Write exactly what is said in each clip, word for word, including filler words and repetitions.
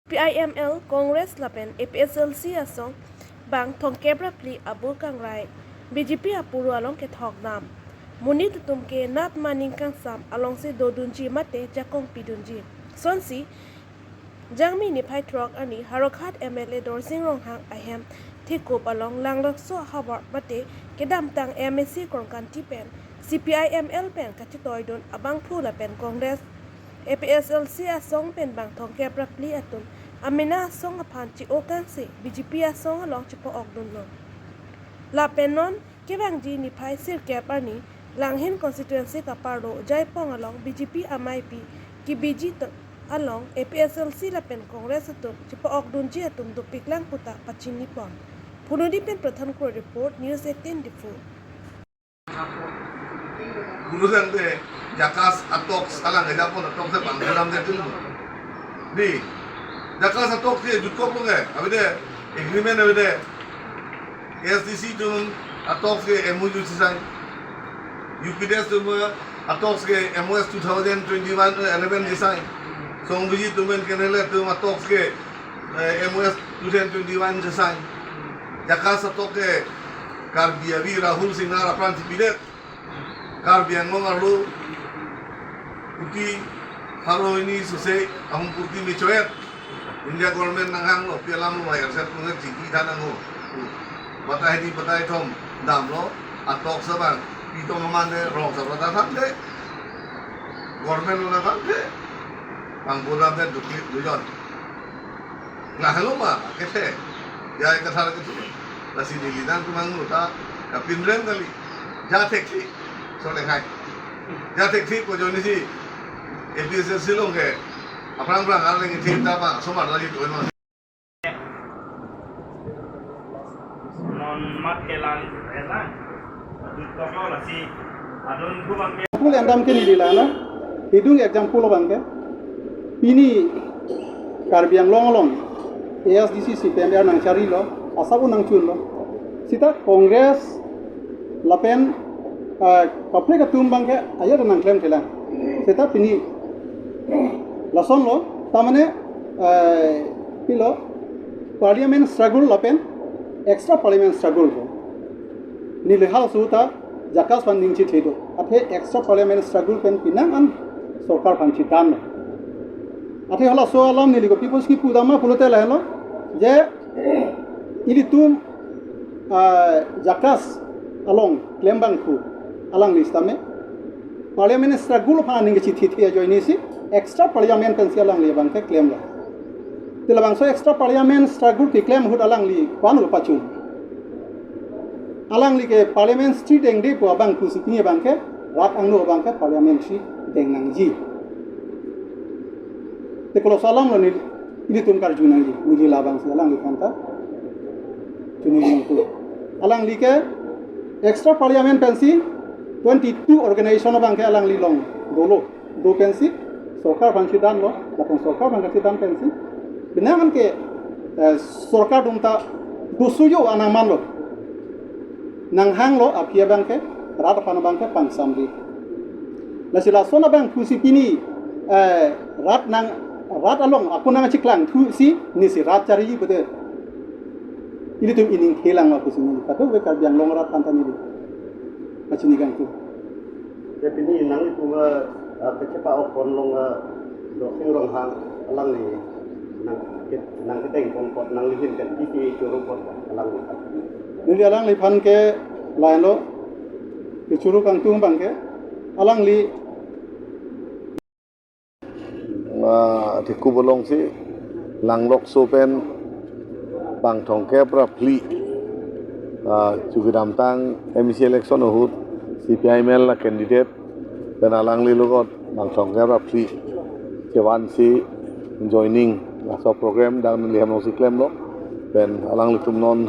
P I M L, Congress lapen A P H L C asong bang thomkep ra phli abur kangrai B J P apuru along kethok dam. Monit atum ke nat maning kangsam alongsi dodunji mate jakong pidunji. Sonsi Jangmi niphai throk arni Howraghat M L A Dorsing Ronghang ahem thekup along Langlokso ahavar mate kedamtang M A C Korkanthi pen C P I M L pen kachetoidun abangphu lapen Congress A P H L C asong pen bang thomkep ra phli atum amena asong aphan chi-o kangse B J P asong along chipo-okdunlo. Lapen non kevangji niphai sirkep arni Langhin constituency kaparlo Jaipong along B J P amei pi kebiji to along A P H L C lapen Congress atum chipo-okdunji atum dopiklang puta pachinipon. Phuloni pen Pradhan Kro report, News eighteen Diphu. Guru sangte JACAS atalks alang ejapon atalks se bang dalam de tin. Di JACAS atalks ke jutkok lo ke. Abide agreement abide A S D C atum atalks ke M O U si sign. U P D S atum atalks ke M O S two thousand twenty-one, eh, eleven si sign. Songbiji atum pen K N L A atum atalks ke, eh, M O S two thousand twenty-one si sign. JACAS atalks ke Karbi avi Rahul Singnar apran chipidet. Karbi Anglong arlo kuti pharo hini sose ahum purti mechoet. India government nanghanglo, pi alam lo, wai arset nungset chingki than ango. Batai hini batai thom damlo, atalks abang pi tong aman de, rong sabra ta than de. Government lo na than de. Pang bodam de dukli dujon. Nahalo ma, kethe. Ya, kathar kethe. Lasi neli nangtum angno ta kapinrem kali. Ja thekthe. So le hai. Ja thekthe ko ajoinesi A P H L C along ke aphrang phrang arleng ithi ta ba somar lagi tuan ma. Non mat ke lang, eh, lang. Di toklo lasi adun ku bang ke. Pul endam ke neli la na. Hidung example lo bang ke. Pini Karbi Anglong along A S D C C P M R nangcharilo, asap un nangchunlo. Sita Congress lapen, eh, kaprek atum bang ke ayat nangklemklelang. Sita pini lasonlo, tamane, eh, pilo, parliament struggle lapen extra parliament struggle lo. Neli halso ta JACAS aphan ning chithedo. Athe extra parliament struggle pen penang an sorkar aphan chidamlo. Athe halaso alam neli kopi pusi kipu dam ma pulote lahelo je ilitum, ah, JACAS along klem abangphu alangli sitame parliament struggle aphan ning kachithethe ajoinesi extra parliament pensi alangli bang ke klemlo. Te labangso extra parliament struggle keklem ahut alangli ko-an lo pachun. Alangli ke parliamentary dengde pu abangphu si pini bang ke rat angno bang ke parliamentary deng nangji. Te koloso alam lo neli, ilitum karju nangji, neli labangsi alangli aphanta chuniji nangtu. Alangli ke extra parliament pensi twenty-two organization abang ke alangli along dolo. Do pensi sorkar aphan chidamlo, lapen sorkar aphan kachidam pensi penang an ke, eh, sorkar atum ta dosujo anang manlo. Nanghanglo aphi abang ke, rat aphan abang ke pangsamri. Lasi lason abangphu si pini, eh, rat nang, rat along ako nangchiklangthu si nesi rat chariji pute ilitum ining khelanglo pusi neli kadokave Karbi Anglong arat aphanta neli pachini kangtung. Ya, pini nanglitum, ah, kachepa-ok pon along, ah, Dorsing Ronghang alangli nang ke, nangkedeng pon apot, nangli ahin ke isi choro pon alangli. Neli alangliphan ke lahenlo kechoro kangtung bang ke alangli ah, thekup alongsi Langlokso pen bang thomkep ra phli, ah, chu kedamtang M A C election ahut C P I M L a candidate pen alangli along bang thomkep ra phli chevansi joining laso program dang neli hem alongsi klemlo. Pen alanglitum non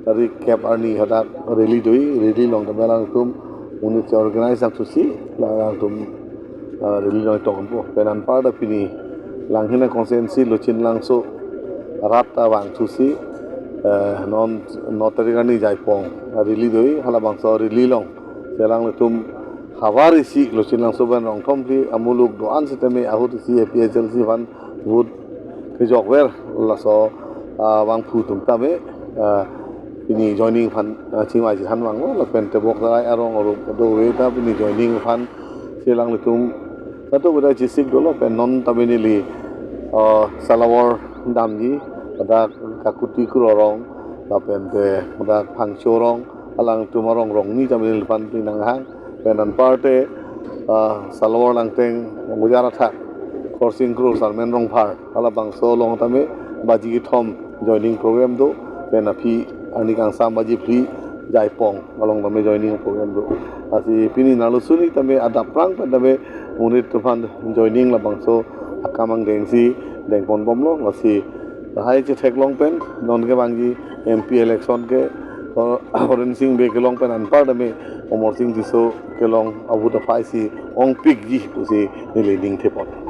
tarik kep arni hadak rally do-i, rally along tame alangtum monit si organize nangthusi, alangtum, ah, rally along tongpo. Pen anparta pini Langhin constituency Lochinlangso rat ta vangthusi, eh, non no tarik arni Jaipong, ah, rally do-i, halabangso rally along si alanglitum havar isi Lochinlangso pen rong thom phli amuluk do-an sitame ahut isi A P H L C aphan vote kejokver laso, ah, vangphu atum tame, ah, pini joining aphan, ah, chingvai chethan vanglo, lapen tebok tarai arong arup dove ta pini joining aphan si alanglitum kado bedai chesik dolo, pen non tame neli, ah, Salawar damji, ladak Kakuti Kro arong, lapen te ladak Phangcho arong, alangtum arong rong ni tame neliphan pinanghang, pen anparte, ah, Salawar Langteng Gujar athak Khorsing Kro Sarmen Rongphar, halabangso along tame baji kethom joining program do, pen aphi arni kangsam baji phli Jaipong along tame joining program do. Lasi pini Nalason ik tame adap prang pen tame monit atum aphan joining labangso akam angdeng si dengpon bomlo, lasi lahai chetheklong pen non kevangji M P election ke, Hor-, Horen Sing Bey kelong pen anpar tame Amarsing Tisso kelong avote aphai si ongpikji pusi neli ning thepon.